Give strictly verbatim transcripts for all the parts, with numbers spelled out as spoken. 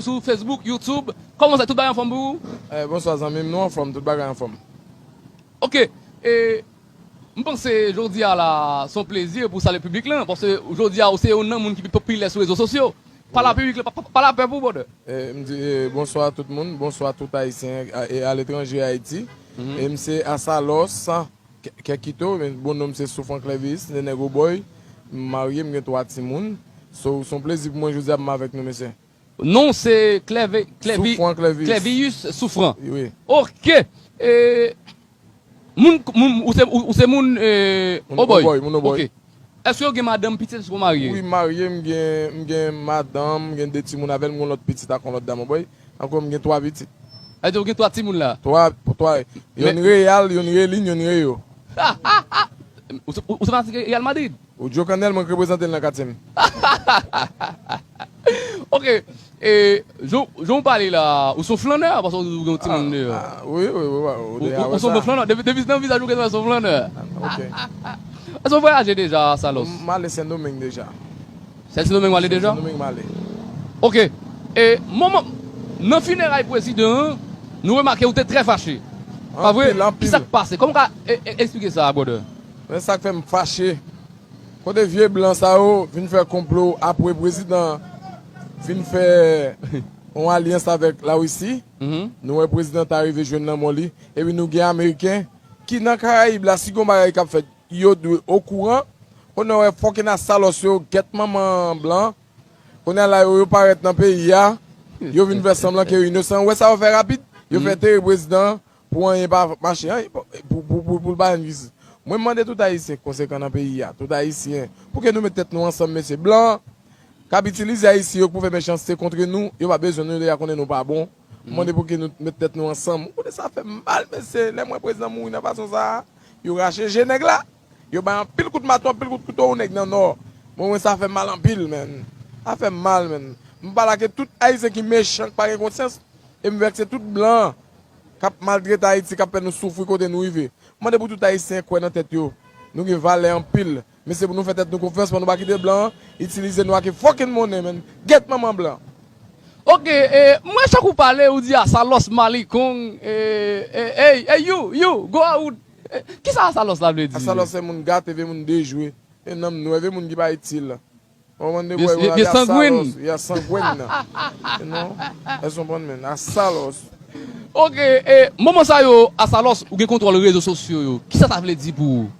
sou Facebook, YouTube. Kòman sa, tout bagay anfòm pou ou? Eh, bonswa zanmi m, nou anfòm, tout bagay anfòm. Ok, e, m panse jodi a la, se yon plezi pou w salye piblik lan, paske jodi a ou se youn nan moun ki pi popilè sou rezo sosyo. Pale a piblik lan, pa, pa, pale a pèp ou, brother. Eh, m di eh, bonswa tout moun, bonswa tout Ayisyen eh, e aletranje Ayiti. E m se Asalòs, Kè- Kèkito, men bon non m se Soufran Klèvis, Nenè Gwoboy. M marye, m gen twa timoun. So, se yon plezi pou mwen jodi a pou m avèk nou, mesye. Non se Klève, Klèvi, Soufran Klèvis. Klèvius Soufran. Wi. Ok. E, moun, moun, ou se, ou, ou se moun e, Moun Oboy. Oboy, moun Oboy. Ok. Èske w gen madanm, pitit, èske w marye? Wi, m marye, m gen, m gen madanm, m gen de timoun avè l, m gen lòt pitit ak yon lòt dam, Oboy. Ankò, m gen twa pitit. Èske w gen twa timoun la? Twa, twa. Yonn Real, yonn Relin, yonn Reyo. Ou se, ou se fanatik Real Madrid? Ou Joe Cannell, mwen k reprezante l nan katye m. Ok. E, jan, jan w pale la, ou se yon flannè, paske ou gen yon timoun deyò. Ah, wi, wi, wi, wi. Ou, ou, ou se yon flannè. Depi, depi nan vizaj ou gen se yon flannè. Ok. Èske w vwayaje deja, Asalòs? M ale Sendomeng deja. Sendomeng w ale deja? Sendomeng m ale. Ok. E, moman, nan fineray prezidan an, nou remake ou te trè fache. Pa vre? Anpil, anpil. Kisa k pase? Kòman w ka e, e, eksplike sa, brother? Men sa k fè m fache. Kote vye blan sa yo vin fè konplo apre prezidan fin fè yon alyans avèk Larisi. Nou wè prezidan ta rive jwenn lanmò li. Epi nou gen Ameriken ki nan Karayib la, si gon bagay k ap fèt, yo dwe okouran. Kounye a w wè fòkin Asalòs yo, gèt manman blan. Kounye a la yo, yo parèt nan peyi a. Yo vin fè sanblan ke yo inosan. Ou wè sa yo fè rapid? Yo fè tere prezidan an pou anyen pa mache, anyen, pou, pou, pou, pou l pa jwenn jistis. Mwen mande tout Ayisyen konsekan nan peyi a, tout Ayisyen, pou ke nou met tèt nou ansanm, mesye. Blan k ap itilize Ayisyen yo pou fè mechanste kontre nou, yo pa bezwen nou, yo deja konnen nou pa bon. Mwen mande pou ke nou met tèt nou ansanm. Ou konnen sa fè m mal, mesye, lè m wè prezidan mouri nan fason sa a, yo rache je nèg la. Yo bay anpil kout mato, anpil kout kouto, yon nèg nan Nò. Mwen, mwen, sa fè m mal anpil, menn. Sa fè m mal, menn. M pale ak tout Ayisyen ki mechan, ki pa gen konsyans, e m vèkse tout blan k ap maltrete Ayiti, k ap fè nou soufri kote nou rive. M mande pou tout Ayisyen kwè nan tèt yo. Nou gen valè anpil. Men se pou nou fè tèt nou konfyans, pou nou pa kite blan an itilize nou ak fòkin monnen, menn. Gèt manman blan. Ok, e, mwen chak ou pale, ou di Asalòs, Malikong, e, e, ey, ey, you, you, go out. E, kisa Asalòs la vle di? Asalòs se moun gate, vye moun dejwe. E nanm nou, vye moun ki pa itil. Ou konprann de Vye- bwè vye- vye sangwin. Ya sangwin nan. Non, èske w konprann, menn? Asalòs. Ok, e, moman sa yo, Asalòs, ou gen kontwòl rezo sosyo yo. Kisa sa vle di pou ou?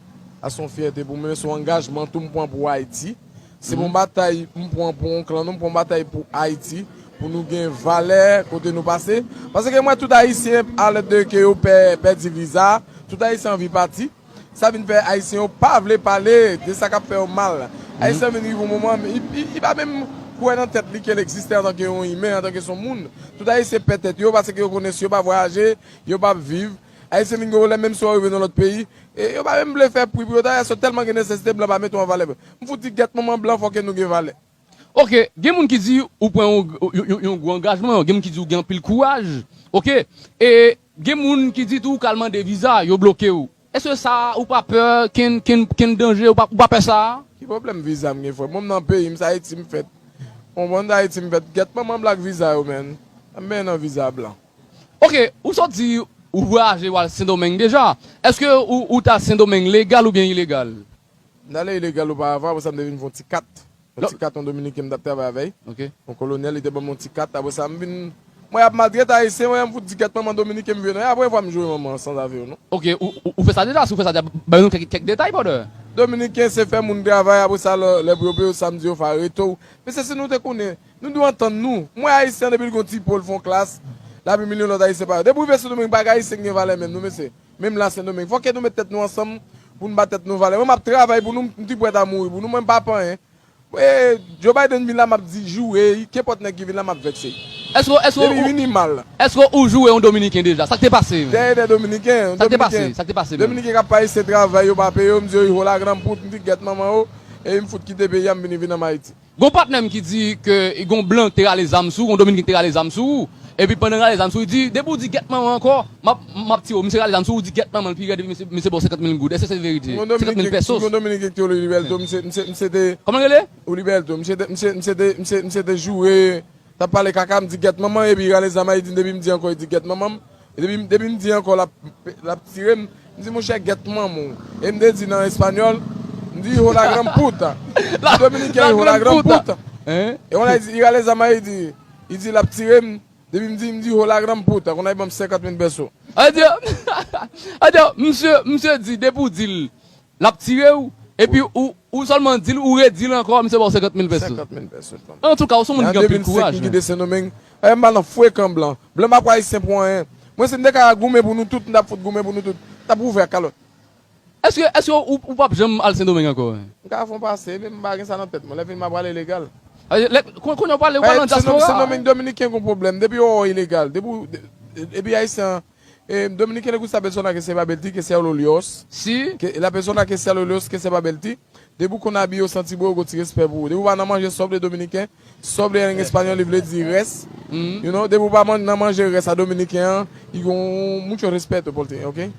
A se yon fyète pou mwen, se yon angajman tou m pran pou Ayiti. Se yon batay m pran pou yon klan, non, m pran yon batay pou Ayiti, pou nou gen valè kote nou pase. Paske mwen, tout Ayisyen, alèt de ke yo pè, pèdi viza, tout Ayisyen anvi pati. Sa vin fè Ayisyen yo pa vle pale de sa k ap fè yo mal. Ayisyen vin rive yon moman, li, li, li pa menm kwè nan tèt li ke l egziste antanke yon imen, antanke se yon moun. Tout Ayisyen pè tèt yo, paske yo konnen si yo pa vwayaje, yo p ap viv. Ayisyen vin gen pwoblèm menm si w rive nan lòt peyi. E yo pa menm vle fè pri pou yo ta, yo tèlman gen nesesite, blan pa mete w an valè. M fout di gèt manman blan, fò ke nou gen valè. Ok, gen moun ki di ou pran yon, yon, yon, yon gwo angajman, gen moun ki di ou gen anpil kouraj. Ok, e gen moun ki di tou ou ka al mande viza, yo bloke w. Èske sa, ou pa pè, ken, ken, ken danje, ou pa, ou pa pè sa? Ki pwoblèm viza m gen, frè? Mwen, m nan peyi m, se Ayiti m fèt. Ou konprann, se Ayiti m fèt. Gèt manman blan ak viza yo, menn. M benyen nan viza blan. Ok, ou sot di ou vwayaje, w al Sendomeng deja. Èske ou, ou t al Sendomeng legal oubyen ilegal? M t ale ilegal oparavan, apre sa m te vin fè yon ti kat. Yon ti kat, yon dominiken m t ap travay avè l. Ok. Yon kolonèl, li te ban m yon ti kat, apre sa m vin. Mwen ap maltrete Ayisyen, mwen, m fout di gèt manman dominiken m vye non. E aprè fwa m joure manman an san zafè yo, non. Ok, ou, ou, ou fè sa deja, si w fè sa deja, bay nou kèk, kèk detay, brother. Dominiken se fè moun travay, apre sa lè, lè pou yo peye w samdi yo fè arete w. Mesye, si nou te konnen, nou dwe antann nou. Mwen Ayisyen an depi l gon ti po l fè yon klas, l ap imilye yon lòt Ayisyen parèy. Depi w rive Sendomeng, pa gen Ayisyen ki gen valè menm, non, mesye. Menm la Sendomeng. Fò ke nou met tèt nou ansanm pou n ba tèt nou valè. Mwen, m ap travay pou nou, m ti prèt a mouri pou nou, mwen, m pa pè anyen. E, Joe Biden vin la, m ap di joure, kenpòt nèg ki vin la, m ap vèkse l. Èske, èske, Depi ou, vini mal. Èske ou joure yon dominiken deja? Sa k te pase? Dèyè de dominiken, yon Sa k te pase? dominiken. Sa k te pase menm? Dominiken k ap pa ese travay, yo pa peye yo, m di yo, "Hijo la gran put, m di gèt manman yo," e m fout kite peyi a, m vini vin an Ayiti. Gon patnè m ki di ke gon blan te rale zam sou ou, gon dominiken te rale zam sou ou. Epi pandan l rale zam sou ou, li di, "Depi w di gèt manman ankò, m ap, m ap tiye w." Misye rale zam sou ou, ou di gèt manman l pi rèd, epi misye, misye ba w senkant mil goud. Èske se verite? Senkant mil pesos. Gon dominiken ki te rele Liberto, misye, misye, misye te. Kòman l rele? Ou Liberto, misye te, misye, misye te, misye, misye te joure L ap pale kaka, m di gèt manman, epi li rale zam la, li di m depi m di ankò, li di gèt manman m. E depi, depi m di ankò, l ap, l ap tire m. M di monchè gèt manman w. E m te di nan espanyòl, m di hijo la gran puta. Dominiken hijo la gran puta. E konn li rale zam la, li di, li di l ap tire m. Depi m di, m di hijo la gran puta, konn li ban m senkant mil peso. Adye, adye, misye, misye di depi w di l, l ap tire w, epi ou, ou sèlman di l, ou redi l ankò, misye ba w senkant mil peso. Senkant mil peso. Antouka, ou se yon moun ki gen anpil kouraj, men. M ki kite Sendomeng. E m pa nan frekan blan. Blan pa kwè ayisyen pou anyen. Mwen, si m te ka goumen pou nou tout, m t ap fout goumen pou nou tout. M t ap ouvè kalòt. Èske, èske ou, ou p ap janm al Sendomeng ankò? M ka fè yon pase, men m pa gen sa nan tèt mwen. Lè vini, m ap prale legal. Kounye a w prale, ou prale nan dyaspora. Sendomeng, Dominiken gen yon pwoblèm. Depi yo wè w ilegal, depi, depi ayisyen, e, Dominiken le gusta persona que se va vestir, que sea los Dios. Si. Que la persona que sea los Dios, que se va vestir. Depi w konn abiye, w santi bon, yo gon ti respè pou ou. Depi w pa nan manje sobre dominiken, sobre en espanyòl, li vle di rès. You know, depi w pa nan manje rès a dominiken an, y gon mucho respeto por ti, ok?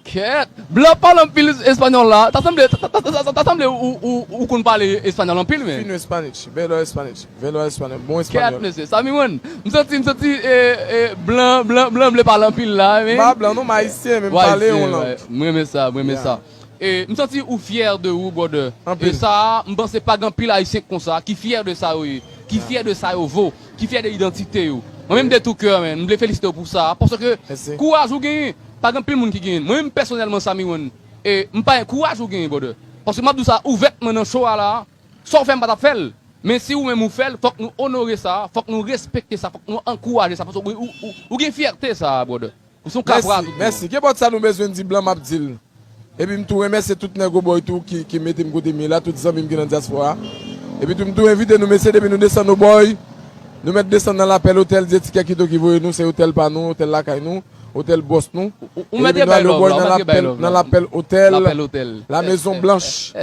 Kèt! Blan pale anpil espanyòl la. Ta sanble, ta, ta, ta, ta, ta sanble ou, ou, ou konn pale espanyòl anpil, men. Fino Spanish, bello Spanish, bello Spanish, bon espanyòl. Kèt, mesye, sa m wè. M santi, m santi, e, e, blan, blan, blan vle pale anpil la, men. M pa blan, non, m ayisyen, men m pale yon lang. Mwen renmen sa, mwen renmen sa. E, m santi ou fyè de ou, brother. Anpil. E sa, m panse pa gen anpil ayisyen konsa, ki fyè de sa yo ye, ki fyè de sa yo vo, ki fyè de idantite yo. Mwen menm de tou kè, man, m vle felisite w pou sa, paske kouraj ou genyen, pa gen anpil moun ki genyen. Mwen menm pèsonèlman, Samiwon, e m pa, kouraj ou genyen, brother. Paske m ap di w sa ouvètman nan show a la, sa w fè m pa t ap fè l. Men si ou menm ou fè l, fòk nou onore sa, fòk nou respekte sa, fòk nou ankouraje sa, paske ou, ou, ou, ou gen fyète sa, brother. Ou se yon kapra tout bon. Mèsi, mèsi. Kenpòt sa nou bezwen di blan, m ap di l. Epi m tou remèsye tout nèg Obòy tou ki, ki mete m kote m ye la, tout zanmi m ki nan dyaspora. Epi tou m tou envite nou, mesye, depi nou desann Obòy, nou mèt desann nan Lapèl Otèl, Dyetike Kito ki voye nou, se otèl pa nou, otèl lakay nou, otèl bòs nou. Ou, ou mèt bay lòv la, ou mèt bay lòv la. Nan Lapèl Otèl, Lapèl Otèl, la Mezon Blanch.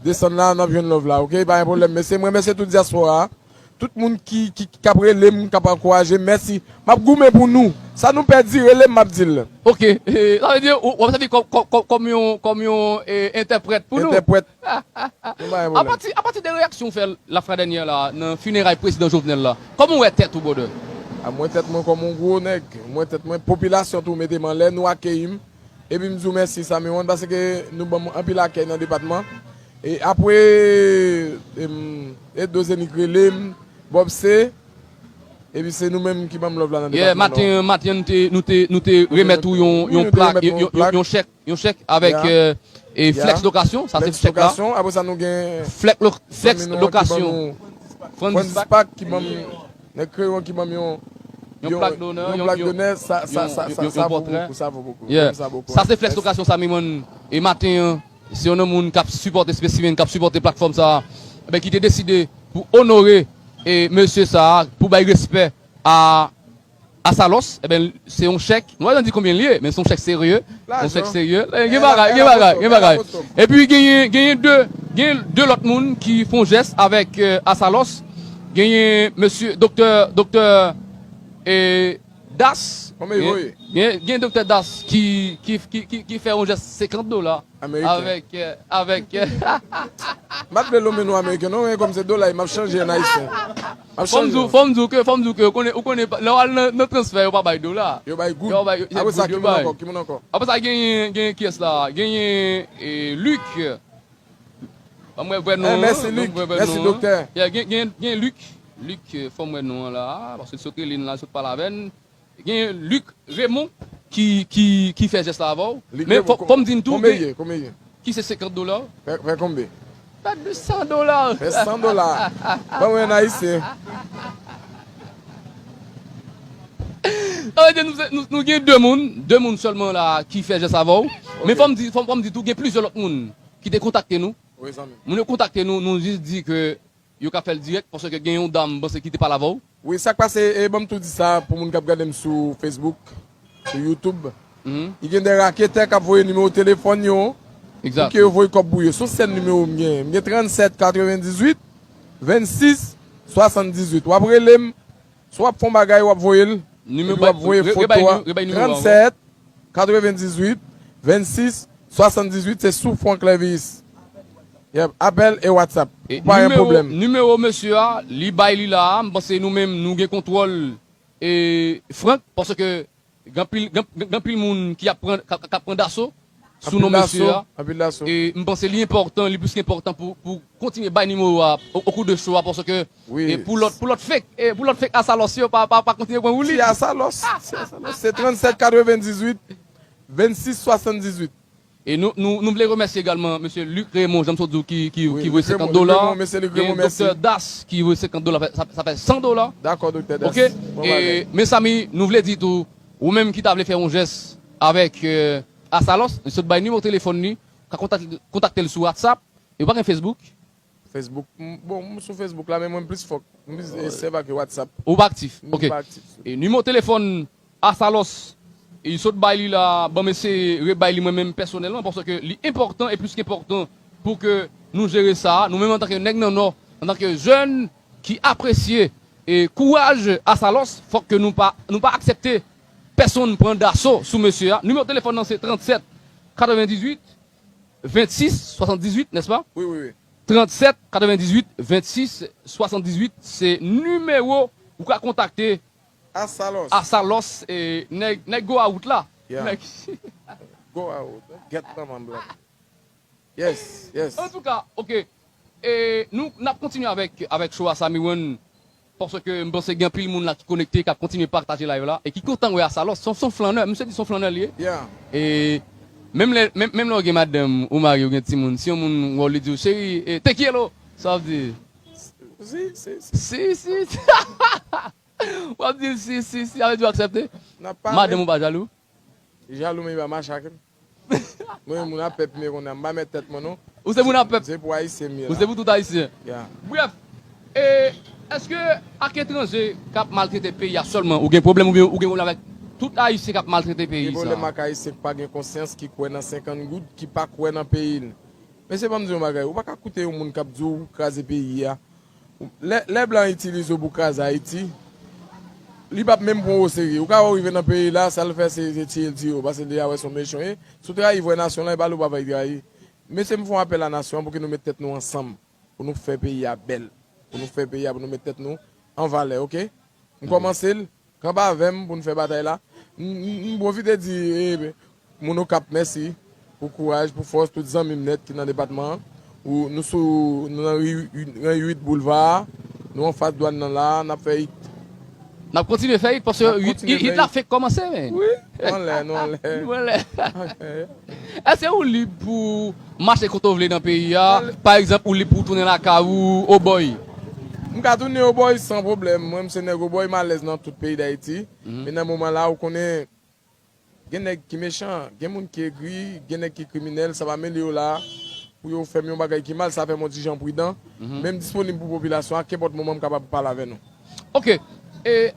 Desann la, n ap jwenn lòv la, ok? Pa gen pwoblèm, mesye. Mwen remèsye tout dyaspora a. Tout moun ki, ki, k ap rele m, k ap ankouraje m, mèsi. M ap goumen pou nou. Sa nou pèdi, rele m, m ap di l. Ok, e, sa vle di, w, w ap sèvi kòm, kòm, kòm, kòm yon, kòm yon, e, entèprèt pou nou. Entèprèt. Nou pa gen pwoblèm. Apati, apati de reyaksyon w fè lafwa dènyè la, nan fineray prezidan Jovenel la, kòman w wè tèt ou, brother? A, m wè tèt mwen kòm yon gwo nèg. M wè tèt mwen, popilasyon tou mete m anlè, nou akeyi m. Epi m di w mèsi, Samiwon, paske nou ban m anpil akèy nan depatman. E apre, em, Edo Zenik rele m, Bob C, epi se nou menm ki ban m love la nan depatman Nò. Yeah, maten, maten nou te, nou te, nou te remèt ou yon, yon plak, yon, yon, yon chèk, yon chèk avèk, e, Flex Lokasyon, sa se chèk la. Flex Lokasyon, apre sa nou gen Flex Lokasyon. Francis Pac ki ban m, nèg Kreyon ki ban m yon, yon plak donè, yon, yon, yon pòtrè. Sa, sa, sa, sa, sa vo bokou, sa vo bokou. Yeah. Sa se Flex Lokasyon, Samiwon, e maten an, se yon moun k ap sipòte Specimen, k ap sipòte platfòm sa a, enben, ki te deside pou onore, e, mesye sa a, pou bay respè a Asalòs, enben, se yon chèk. Nou pa janm di konbyen l ye, men se yon chèk serye. Yon chèk serye. E, gen bagay, gen bagay, gen bagay. Epi genyen, genyen de, genyen de lòt moun ki fè yon jès avèk, e, Asalòs. Genyen mesye doktè, doktè, e, Das. Gen, gen, gen doktè Das ki, ki, ki, ki, ki fè yon jès senkant dola. Ameriken. Avèk, e, avèk, e, m pa t vle lonmen non ameriken, non, men kòm se dola, m ap chanje an ayisyen. M ap chanje. Fò m di w, fò m di w ke, fò m di w ke, ou konnen, ou konnen, lè w al nan, nan transfè, yo pa bay dola. Yo bay goud. Yo bay, se goud yo bay. Apre sa, ki moun ankò? Ki moun ankò? Apre sa, genyen, genyen kiyès la? Genyen, e, Luc. Ban m wè vrè non an. Mèsi, Luc. Mèsi, doktè. Yeah, gen, gen, gen Luc. Luc, e, fò m wè non an la, paske l sot rele n la, l sot pale avè n. Gen Luc Raymond ki, ki, ki fè jès la avè w. Men fò, fò m di n tou, konbyen l ye? Konbyen l ye? Ki se senkant dola. Fè, fè konbyen? Fè de san dola. Fè san dola. Ban mwen yon ayisyen. Sa vle di nou, nou, nou gen de moun, de moun sèlman la ki fè jès avè w. Men fò m di, fò, fò m di tou, gen plizyè lòt moun ki te kontakte nou. Wi, zanmi. Moun yo kontakte nou, nou jis di ke yo ka fè l dirèk, paske gen yon dam, m panse, ki te pale avè w. Wi, sa k pase, e, ban m tou di sa pou moun k ap gade m sou Facebook, sou YouTube. Li gen de raketè k ap voye nimewo telefòn yo pou ke yo voye kòb pou yo. Se yon sèl nimewo m gen. M gen trannsèt katrevendizuit vennsis swasanndizuit. W ap rele m, si w ap fè yon bagay, w ap voye l. Epi w ap voye foto a. Trannsèt katrevendizuit vennsis swasanndizuit, se sou Frank Lèvis. Yep, apèl e WhatsApp. E pa gen pwoblèm. Nimewo mesye a, li bay li la a, m panse nou menm nou gen kontwòl e Frank, paske gen anpil, gen, gen anpil moun ki ap pran, k ap, k ap pran daso sou non mesye a. Anpil daso. E m panse li enpòtan, li plis ke enpòtan pou, pou kontinye bay nimewo a o, o kou de show a, paske e pou lòt, pou lòt fake, e pou lòt fake Asalòs yo pa, pa, pa kontinye pran woulib. Ti Asalòs, ti Asalòs, se trannsèt katrevendizuit, vennsis swasanndizuit. E nou, nou, nou vle remèsye egalman mesye Luc Raymond, jan m sot di w, ki, ki, ki voye senkant dola. Gen doktè Das ki voye senkant dola, sa, sa fè san dola. Dakò, doktè Das. Ok? E, mezanmi, nou vle di tou, ou menm ki ta vle fè yon jès avèk eh, Asalòs, li sot bay nimewo telefòn li, ka kontakte, kontakte l sou WhatsApp, e ou pa gen Facebook? Facebook. M, bon, m sou Facebook la, men mwen m plis fòk. M plis eh, sèvi ak WhatsApp. Ou pa aktif? Ok. M pa aktif. E nimewo telefòn Asalòs, li sot bay li la, ban m eseye rebay li mwen menm pèsonèlman, paske li enpòtan e plis ke enpòtan pou ke nou jere sa. Nou menm antanke nèg nan Nò, antanke jèn ki apresye e kouraj Asalòs, fòk ke nou pa, nou pa aksepte pèsonn pran daso sou mesye a. Nimewo telefòn nan se trannsèt katrevendizuit vennsis swasanndizuit, nèspa? Wi, wi, wi. Trannsèt katrevendizuit vennsis swasanndizuit, se nimewo ou ka kontakte Asalòs. Asalòs, e, nèg, nèg Go Out la. Yeah. Nèg Go Out. Gèt nan manm blan. Yes, yes. Antouka, ok. E nou n ap kontinye avèk, avèk show a Samiwen, paske m panse gen anpil moun la ki konekte, k ap kontinye pataje live la, e ki kontan wè Asalòs. Se yon, se yon flannè, misye di se yon flannè li ye. Yeah. E menm lè, menm, menm lè w gen madanm ou mari ou gen timoun, si yon moun wè w li di w, cheri, e, te quiero, sa w ap di? Si, si, si. Si, si, si. W ap di l si, si, si, sa vle di w aksepte? N ap pale. Madanm ou pa jalou? Li jalou, men li pa mache ak m. Mwen, moun a pèp, men konnen, m pa mèt tèt mwen, non. Ou se moun a pèp. Se pou Ayisyen m ye la. Ou se pou tout Ayisyen. Yeah. Brèf, e, èske ak etranje k ap maltrete peyi a sèlman ou gen pwoblèm, oubyen ou gen pwoblèm avèk tout Ayisyen k ap maltrete peyi Gen pwoblèm sa? Ak Ayisyen ki pa gen konsyans, ki kwè nan senkant goud, ki pa kwè nan peyi l. Mesye, ban m di w yon bagay, ou pa ka koute yon moun k ap di w kraze peyi a. Lè, lè blan itilize w pou kraze Ayiti, li p ap menm pran w oserye. Ou ka wè w rive nan peyi la, sa l fè se, se tiye l tiye w, paske l deja wè se yon mechan w ye. Si w trayi vrè nasyon lan, e pa lè w pa vle trayi. Mesye, m fè yon apèl a nasyon an pou ke nou met tèt nou ansanm, pou nou fè peyi a bèl, pou nou fè peyi a, pou nou met tèt nou an valè, ok? M kòmanse l, kanpe avè m pou n fè batay la. M, m, m pwofite di eh, moun Okap mèsi pou kouraj, pou fòs, tout zanmi m nèt ki nan depatman an. Ou, nou sou, nou nan ri, ri uit Boulva a, nou anfas dwàn nan la, n ap fè it. N ap kontinye fè it, paske N ap it, kontinye it, it fè la it. Fenk kòmanse, men. Wi, nou anlè, nou anlè. Nou anlè. Èske ou lib pou mache kote w vle nan peyi a? Pa egzanp, ou lib pou w tounen lakay ou, Obòy? M ka tounen Obòy san pwoblèm. Mwen, m se nèg Obòy, m alèz nan tout peyi Dayiti. Men nan moman la, ou konnen, gen nèg ki mechan, gen moun ki egri, gen nèg ki kriminèl, sa pa mele yo la pou yo fè m yon bagay ki mal, sa fè m yon ti jan pridan. Men m disponib pou popilasyon an, kenpòt moman m kapab pale avè nou. Ok. E,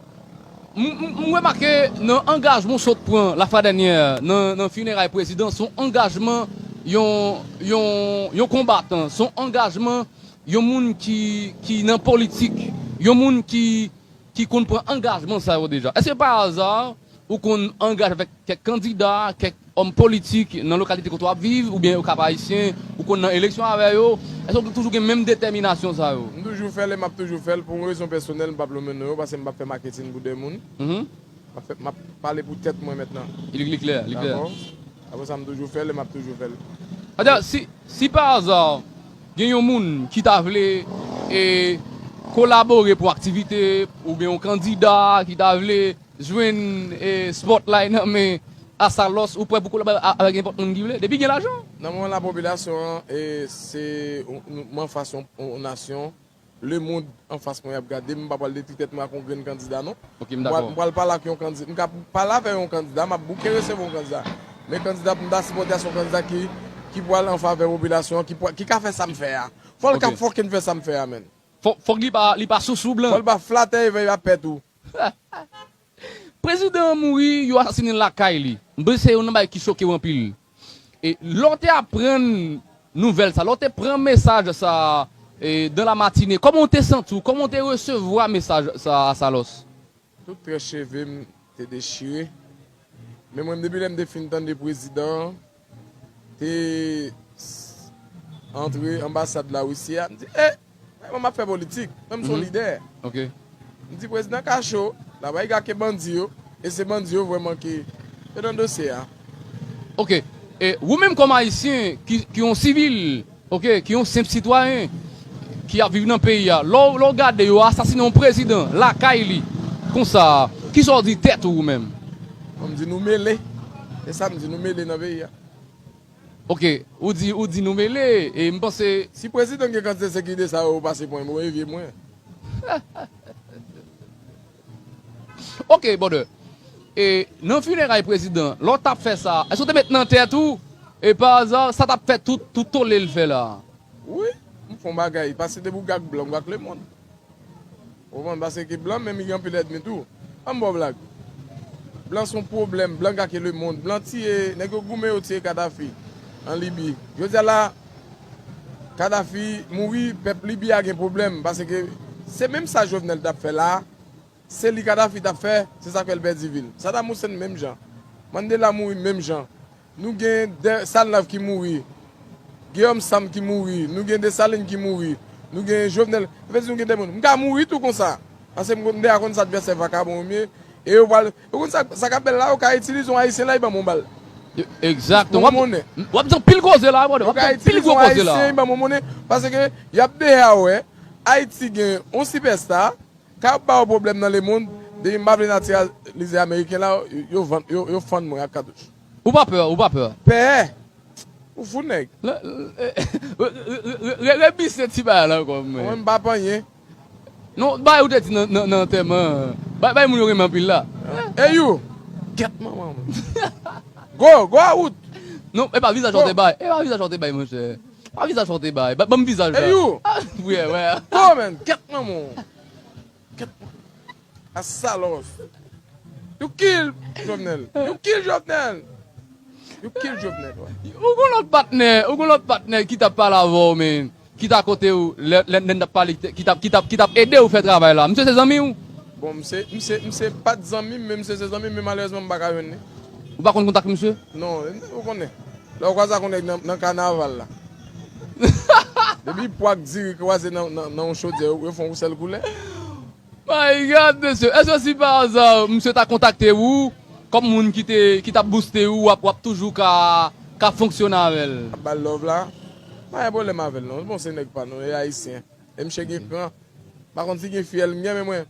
m, m, m remake nan angajman w sot pran lafwa dènyè nan, nan fineray prezidan, se yon angajman yon, yon, yon konbatan, se yon angajman yon moun ki, ki nan politik, yon moun ki, ki konn pran angajman sa yo deja. Èske pa aza ou konn angaje avèk kèk kandida, kèk òm politik nan lokalite kote w ap viv, oubyen Okap Ayisyen, ou konn nan eleksyon avè yo? Èske w toujou gen menm detèminasyon sa yo? M toujou fè l e m ap toujou fè l. Pou yon rezon pèsonèl, m p ap lonmen non yo, paske m p ap fè maketin pou de moun. M ap fè, m ap pale pou tèt mwen mentnan. Li, li klè, li klè. Dakò? Apre sa, m toujou fè l e m ap toujou fè l. Atè, si, si pa aza, gen yon moun ki ta vle e, kolabore pou aktivite, oubyen yon kandida ki ta vle jwenn e, spotlight nan men Asalòs, ou prè pou kolabore a- avèk nenpòt moun ki vle, depi gen lajan. Nan moman la, popilasyon an, e, se, m anfas yon, yon nasyon, lemonn anfas mwen y ap gade m, m pa pral detwi tèt mwen ak yon grenn kandida, non. Ok, m dakò. M pral pale ak yon kandida, m ka pale avè yon kandida, m ap bouke resevwa yon kandida. Men kandida pou m ta sipòte a se yon kandida ki, ki pral an favè popilasyon an, ki, pral- ki ka fè sa m fè a. Fò l ka fucking fè sa m fè a, menn. Fò, fòk li pa, li pa sousou blan. Fò l pa flatè e vèy a pèt ou. Prezidan an mouri, yo asasinen l lakay li. M panse se youn nan bagay ki choke w anpil. E lè w te aprann nouvèl sa, lè w te pran mesaj sa, e, dans la matinée, kòman w te santi w? Kòman w te resevwa mesaj sa, Asalòs? Tout trè cheve m te dechire. Men mwen, depi lè m te fin tande prezidan an, te, antre anbasad Larisi a. M di, e, mwen m ap fè politik, mwen m se yon lidè. M di prezidan ka cho, l ap ale gake bandi yo, e se bandi yo vrèman ki yo nan dosye a. Ok. E ou menm kòm Ayisyen ki, ki yon sivil, ok, ki yon senp sitwayen ki ap viv nan peyi a, lè w, lè w gade yo asasinen yon prezidan lakay li konsa, kisa w di tèt ou ou menm? Bon, m di nou mele. E sa m di nou mele nan peyi a. Ok, ou di, ou di nou mele, e m panse. Si prezidan gen kantite sekirite sa yo pase pran mwen, evye mwen. Ok, brother. E nan fineray prezidan, lè w t ap fè sa, èske w te met nan tèt ou, e pa aza, sa t ap fè tout, tout tole l fè la? Wi, m fè yon bagay, paske depi w gak blan, w gak lemonn. Ou konprann? Paske blan menm li gen anpil ènmi tou. An m ba w blag. Blan se yon pwoblèm, blan gake lemonn, blan tiye, nèg yo goumen yo tiye Kadhafi an Libi. Jodi a la, Kadhafi mouri, pèp Libi a gen pwoblèm, paske se menm sa Jovenel t ap fè la, se li Kadhafi t ap fè, se sa k fè l pèdi vi l. Saddam Hussein menm jan. Mandela mouri menm jan. Nou gen Salnav ki mouri, Guillaume Sam ki mouri, nou gen Desalin ki mouri, nou gen Jovenel. Sa vle di nou gen de moun. M ka mouri tou konsa. Paske m deja konn sa advèsè vakabon yo ye. E yo pral. Ou konn sa, sa k ap bèl la, yo ka itilize yon Ayisyen la, e ban m yon bal. Egzakteman. W ap di anpil koze la, brother. W ap di anpil gwo koze la. Ban m yon monnen. Paske y ap deja wè Ayiti gen yon sipèsta k ap ba yo pwoblèm nan lemonn. Depi m pa vle natiralize ameriken la, yo, yo, yo fann mwen ak katouch. Ou pa pè, ou pa pè. Pè! Ou fou nèg. Rebise ti bagay la ankò mwen. Mwen m pa panyen. Non, bagay ou te di nan, nan, nan antèman. Bagay, bagay moun yo renmen anpil la. Ey ou! Kèt manman mwen. Go, go a wout! Non, e pa vizaj ou te bay. E pa vizaj ou te bay, monchè. Pa vizaj ou te bay. Ban m vizaj la. Ey ou! Wi, wi. Go, man! Kèt manman w. Kèt. A salòs. You kill Jovenel. You kill Jovenel. You kill Jovenel. Ou gon lòt patnè, ou gon lòt patnè ki t ap pale avè w, men, ki t akote w, lè, lè nèg t ap pale, ki t ap, ki t ap, ki t ap ede w fè travay la. Misye se zanmi w? Bon, misye, misye, misye pa t zanmi m, men misye se zanmi m, men malerezman m pa ka jwenn li. Ou pa konn kontak misye? Non, ou konnen. Lè w kwaze ak yon nèg nan, nan kanaval la. Depi pwa k diri kwaze nan, nan, nan yon chodyè, yo, yo fè yon sèl koulè. My God, mesye. Èske si pa aza, misye ta kontakte ou, kòm moun ki te, ki t ap bouste ou, w ap, w ap toujou ka, ka fonksyone avè l? Ap ba l love la. Pa gen pwoblèm avè l non. Bon, se nèg pa nou, e ayisyen. E misye gen kran. Pa konn si gen fyèl m gen, men mwen.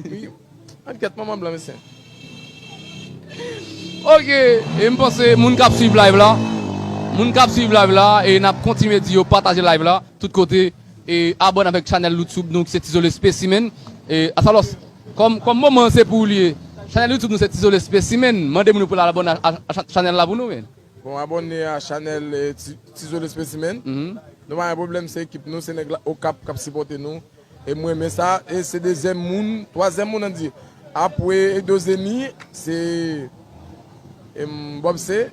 Wi. Ann kèt manman blan, mesye. Ok, e m panse moun k ap swiv live la, moun k ap swiv live la, e n ap kontinye di yo pataje live la, tout kote, e abòne avèk chanèl YouTube nou ki se Tizo le Specimen. E asalòs, kòm, kòm moman an se pou ou li ye, chanèl YouTube nou se Tizo le Specimen, mande moun yo pou l al abòne a, a, a chanèl la pou nou, men. Bon, abòne a chanèl, eh, Ti-, Tizo le Specimen. Nou pa gen pwoblèm, se ekip nou, se nèg la Okap k ap sipòte nou. E m renmen sa, e se dezyèm moun, twazyèm moun ann di. Apre Edo Zeni, se, em, Bob C.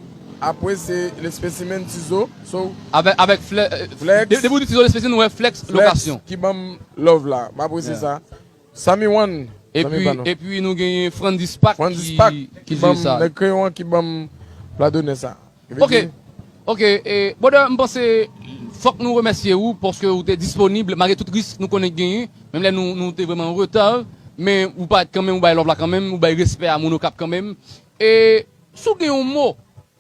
Apre se le Specimen Tizo. So, avèk, avèk Fle-, eh, Flex. De-, depi w di Tizo le Specimen, nou wè Flex Lokasyon. Flex ki ban m love la. M apresye sa. Sami One. Epi, epi nou genyen Frandis Pack ki, ki jwe sa. Nèg Kreyon an ki ban m pla donè sa. Ok. Ok, e, brother, m panse fòk nou remèsye ou paske ou te disponib malgre tout risk nou konnen genyen, menm lè nou, nou te vrèman an reta, men ou parèt kanmenm, ou bay love la kanmenm, ou bay respè a moun Okap kanmenm. E si w gen yon mo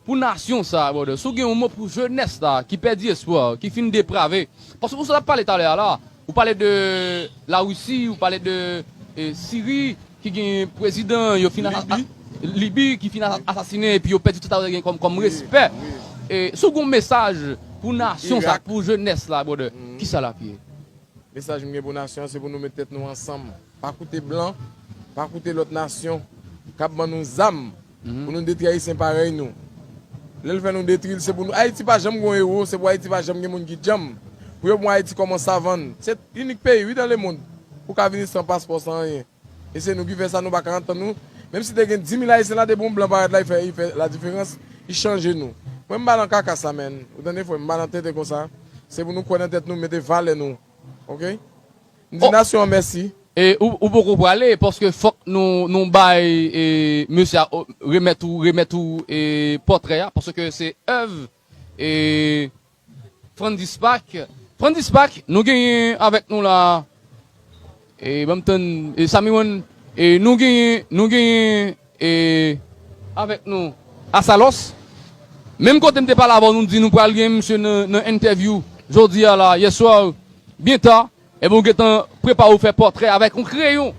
pou nasyon sa a, brother, si w gen yon mo pou jenès la ki pèdi espwa, ki fin deprave, paske ou sa t ap pale talè a la, ou pale de Larisi, ou pale de, eh, Siri, ki gen prezidan, yo fin a-, a-, Libi, ki fin a-, asasinen, epi yo pèdi tout sa yo te gen kòm, kòm respè. E si w gen yon mesaj pou nasyon sa, pou jenès la, brother, kisa l ap ye? Mesaj m gen pou nasyon an, se pou nou met tèt nou ansanm. Pa koute blan, pa koute lòt nasyon k ap ban nou zam pou nou detwi Ayisyen parèy nou. Lè l fè nou detwi l, se pou nou. Ayiti pa janm gen yon ewo, se pou Ayiti pa janm gen moun ki djanm. Pou yo pran Ayiti kòm yon savann. Se inik peyi, wi, dans le monde, ou ka vini san paspò, san anyen. E se nou ki fè sa, nou pa ka antann nou. Menm si te gen dis mil Ayisyen la, depi yon blan parèt la, li fè, li fè ladiferans, li chanje nou. Mwen, m pa nan kaka sa, man. Ou tande, frè m, m pa nan tenten konsa. Se pou nou kwè nan tèt nou, mete valè nou. Ok? M di nasyon an mèsi. E ou, ou poko prale, paske fòk nou, nou bay, e, mesye a, o, remèt ou, remèt ou, e, pòtrè a, paske se èv, e, Frandis Pak. Frandis Pak, nou genyen avèk nou la, e, ban m tann, e, Samiwon, e, nou genyen, nou genyen, e, avèk nou Asalòs. Menm kote m te pale avè w, nou di nou pral gen misye nan, nan entèvyou jodi a la, yèswa, byen ta, ebyen, ou gentan prepare w fè pòtrè avèk yon kreyon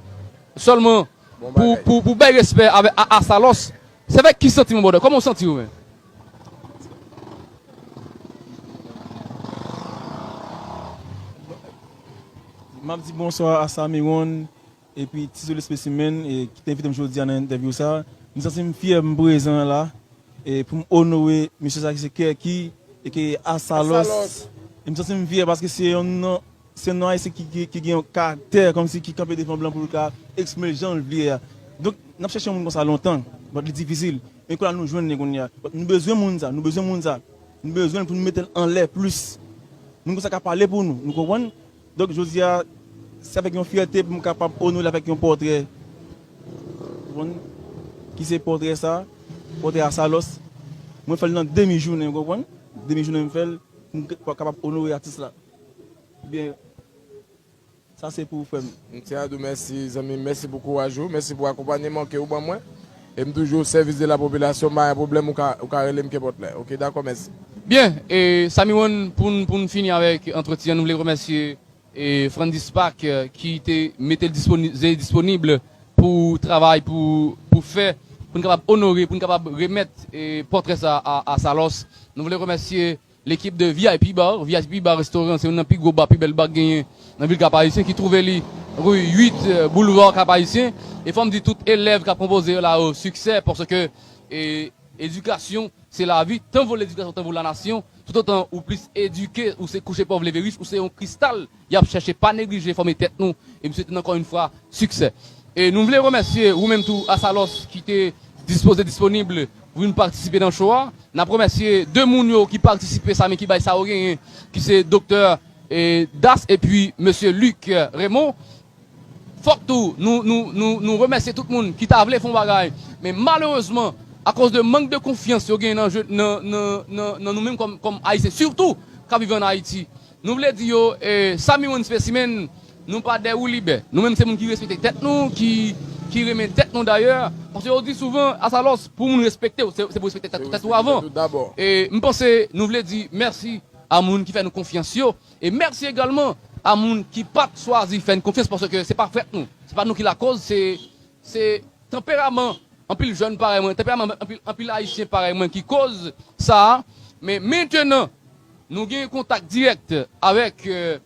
sèlman pou, pou, pou bay respè avè, a, Asalòs. Se avèk ki santiman, brother? Kòman w santi w menm? M ap di bonswa a Samiwon epi Ti Soli Specimen, e, ki te envite m jodi a nan entèvyou sa. M santi m fyè m prezan la, e, pou m onore mesye sa ki se Kèki, e ke Asalòs. Asalòs. E m santi m fyè paske se yon non, se yon non ayisyen ki, ki, ki gen yon karaktè, kòmsi ki kanpe devan blan pou l ka eksprime l jan l vle a. Donk, n ap chèche yon moun konsa lontan, but li difisil. Men kounye a nou jwenn li kounye a. But nou bezwen moun sa, nou bezwen moun sa. Nou bezwen l pou nou mete l anlè plis. Moun konsa ka pale pou nou, nou konprann? Donk, jodi a, se avèk yon fyète pou m kapab onore l avèk yon pòtrè. Ou konprann? Ki se pòtrè sa, pòtrè Asalòs. Mwen fè l nan demi jounen, ou konprann? Demi jounen m fè l, pou m k-, pou kapab onore atis la. Byen, sa se pou ou, frè m. M tyen a di w mèsi, zanmi m. Mèsi pou kouraj ou. Mèsi pou akonpanyeman ke ou ban mwen. E m toujou o sèvis de la popilasyon. M pa gen pwoblèm, ou ka, ou ka rele m kenpòt lè. Oke, dakò, mèsi. Byen, e Samiwon, pou n, pou n fini avèk antretyen an, nou vle remèsye e Frandis Pak, e, ki te mete l disponi-, ze disponib pou travay, pou, pou fè, pou n kapab onore, pou n kapab remèt, e, pòtrè sa a, a Asalòs. Nou vle remèsye lekip de V I P Bar. V I P Bar Restaurant, se youn nan pi gwo ba, pi bèl ba k genyen nan vil Kap Ayisyen, ki twouve li ri uit, e, boulva Kap Ayisyen. E fò m di tout elèv k ap konpoze yo la yo siksè, paske, e, edikasyon se lavi, tanvo ledikasyon, tanvo lanasyon. Toutotan ou plis edike, ou se kouche pòv leve rich, ou se yon kristal y ap chèche, pa neglije fòme tèt nou. E m swete n ankò yon fwa siksè. E nou vle remèsye ou menm tou, Asalòs, ki te dispoze, disponib pou vin patisipe nan show a. N ap remèsye de moun yo ki patisipe, sa men ki bay sa yo genyen, ki se Doktè, e, Das epi Mesye Luc, e, Raymond. Fòk tou nou, nou, nou, nou remèsye tout moun ki ta vle fè yon bagay, men malerezman, akoz de mank de konfyans yo genyen nan je-, nan, nan, nan, nan nou menm kòm, kòm Ayisyen, sitou k ap viv ann Ayiti, nou vle di yo, e, Samiwon Specimen, nou pa dè woulibè. Nou menm se moun ki respekte tèt nou, ki, ki renmen tèt nou dayè, paske yo di souvan, Asalòs, pou moun respekte w, se, se pou respekte tèt, tèt ou avan. E m panse nou vle di mèsi a moun ki fè nou konfyans yo. E mèsi egalman a moun ki pa t chwazi fè n konfyans, paske se pa fwèt nou. Se pa nou ki lakòz, se, se tanperaman anpil jèn parèy mwen, tanperaman anpil, anpil Ayisyen parèy mwen ki koz sa a. Men mentenan, nou gen kontak dirèk avèk, e,